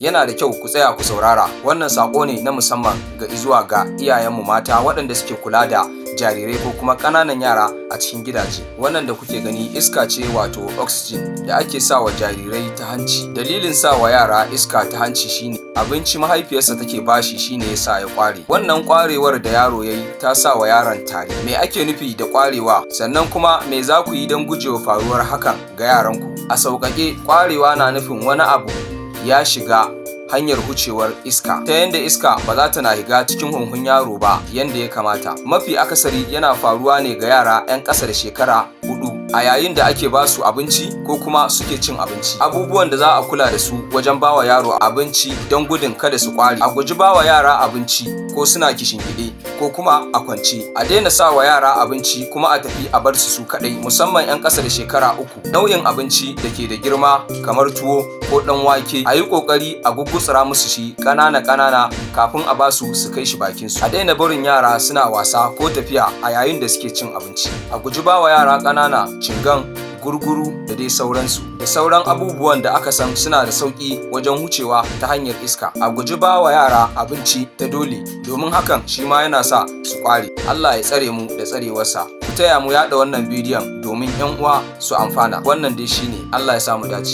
Yana da kyau ku tsaya ku saurara. Wannan saƙo ne na musamman ga zuwa ga iyayenmu mata waɗanda suke kula da jarirai ko kuma ƙananan yara a cikin gidaje. Wannan da kuke gani iska ce, wato oxygen, da ake sa wa jarirai ta hanci. Dalilin sa wa yara iska ta hanci shine abinci mahaifiyarsa take bashi, shine yasa ya ƙware. Wannan ƙwarewar da yaro yayi ta sa wa yaron tari. Me ake nufi da ƙwarewa? Sannan kuma me za ku yi don gujewa faruwar hakan ga yaranku? A sauƙaƙe, ƙwarewa na nufin wani abu ya shiga hanyar wucewar iska, ta yanda iska ba za ta na shiga cikin huhun yaro ba yanda ya kamata. Mafi akasari yana faruwa ne ga yara 'yan ƙasa da shekara 4 a yayin da ake ba su abinci ko kuma suke cin abinci. Abubuwan da za a kula da su wajen bawa yaro abinci don gudun kada su ƙware: a guji bawa yara abinci ko suna kishingiɗe ko kuma a kwance. A daina sa wa yara abinci kuma a tafi a bar su su kaɗai, musamman 'yan ƙasa da shekara 3. Nau'in abinci da ke da girma kamar tuwo ko ɗan wake, a yi ƙoƙari a gugutsura musu shi ƙanana ƙanana kafin a basu su kai shi bakin su. A daina barin yara suna wasa ko tafiya a yayin da suke cin abinci. A guji bawa yara ƙanana cingam, gurguru da dai sauransu, da sauran abubuwan da aka san suna da sauƙi wajen wucewa ta hanyar iska. A guji bawa yara abinci ta dole, domin hakan shi ma yana sa su ƙware. Allah ya tsare mu da tsarewarsa. Ku taya mu yaɗa wannan bidiyon domin 'yan uwa su amfana. Wannan dai shine. Allah ya sa mu dace.